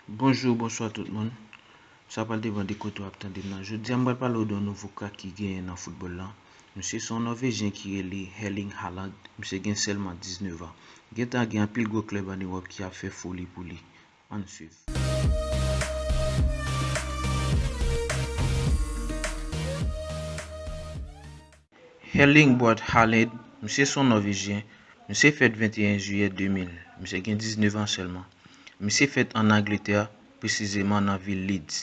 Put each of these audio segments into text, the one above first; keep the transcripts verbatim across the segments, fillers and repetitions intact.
Bonjou, bonswa tout moun. Sa pral depann de kote w ap tande m nan. Jodi a, m pral pale w de yon nouvo krak ki genyen nan foutbòl lan. Misye se yon Nòvejyen ki rele Erling Haaland. Misye gen sèlman diznèf an. Gentan gen anpil gwo klèb ann Ewòp ki ap fè foli pou li. Ann swiv. Erling Braut Haaland, misye se yon Nòvejyen. Misye fèt venteyen jiyè de mil. Misye gen diznèf an sèlman. Misye fèt ann Angletè, presizeman nan vil Leeds.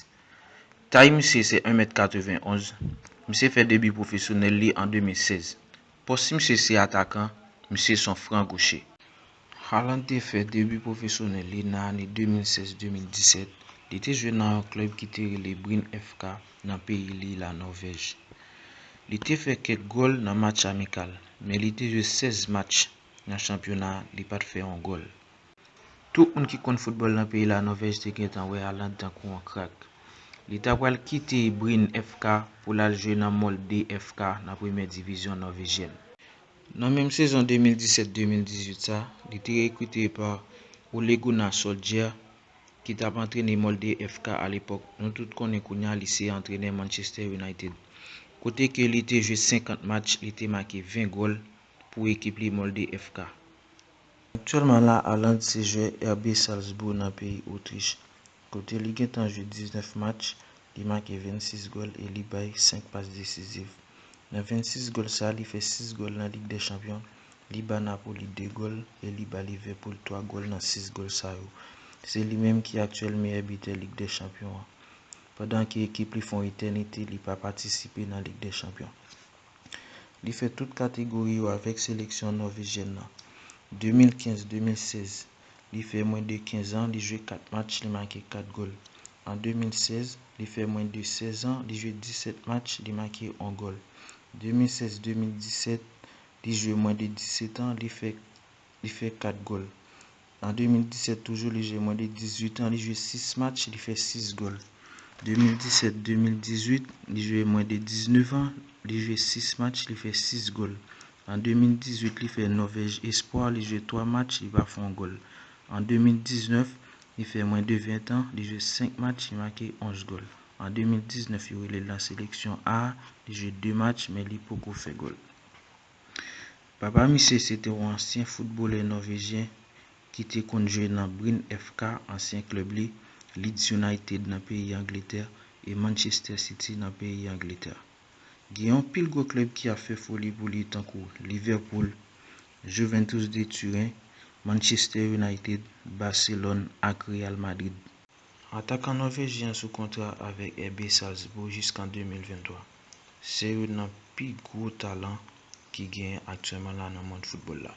Tay misye se en mèt katrevenn onz. Misye fè debi pwofesyonèl li an de mil sèz. Pòs misye se atakan, misye se yon fran goche. Haaland te fè debi pwofesyonèl li nan ane de mil sèz de mil disèt. Li te jwe nan yon klèb ki te rele Bryne F K nan peyi li, la Nòvèj. Li te fè kèk gòl nan match amikal, men li te jwe sèz match nan chanpyona a, li pa t fè yon gòl. Tout moun ki konn foutbòl nan peyi la Nòvèj te gentan wè Haaland tankou yon krak. Li ta pral kite Bryne F K pou l al jwe nan Molde F K nan premyè divizyon nòvejyèn. Nan menm sezon de mil disèt de mil dizuit sa, li te rekrite pa Ole Gunnar Solskjaer, ki t ap antrene Molde F K alepòk. Nou tout konnen kounye a li se antrenè Manchester United. Kote ke li te jwe senkant match, li te make ven gòl pou ekip li Molde F K. Aktyèlman la, Haaland se jwè R B Salzbourg nan peyi Otrich, kote li gentan jwe diznèf match, li make vennsis gòl e li bay senk pas desiziv. Nan vennsis gòl sa, li fè sis gòl nan Lig dè Chanpyon, li ba Napoli de gòl e li ba Liverpool twa gòl nan sis gòl sa yo. Se li menm ki aktyèl meyè bitè Lig dè Chanpyon an, pandan ke ekip li fè yon etènite li pa patisipe nan Lig dè Chanpyon. Li fè tout kategori yo avèk seleksyon nòvejyèn nan. De mil kenz de mil sèz, li fè mwen de kenz an, li jwe kat match, li make kat gòl. An de mil sèz, li fè mwen de sèz an, li jwe disèt match, li make yon gòl. De mil sèz de mil disèt, li jwe mwen de disèt an, li fè, li fè kat gòl. An de mil disèt toujou, li jwe mwen de dizuit an, li jwe sis match, li fè sis gòl. De mil disèt de mil dizuit, li jwe mwen de diznèf an, li jwe sis match, li fè sis gòl. An de mil dizuit, li fè Nòvèj Espwa, li jwe twa match, li pa fè yon gòl. An de mil diznèf, li fè mwen de ven an, li jwe senk match, li make onz gòl. An de mil diznèf, yo rele l nan seleksyon A, li jwe de match, men li poko fè gòl. Papa misye se te yon ansyen foutbolè nòvejyen ki te konn jwe nan Bryne F K, ansyen klèb li, Leeds United nan peyi Angletè, e Manchester City nan peyi Angletè. Gen yon pil gwo klèb ki ap fè foli pou li tankou Liverpool, Juventus de Turin, Manchester United, Barcelone ak Real Madrid. Atakan nòvejyen an sou kontra avèk R B Salzbourg jiskan de mil venntwa. Se youn nan pi gwo talan ki genyen aktyèlman la nan mond foutbòl la.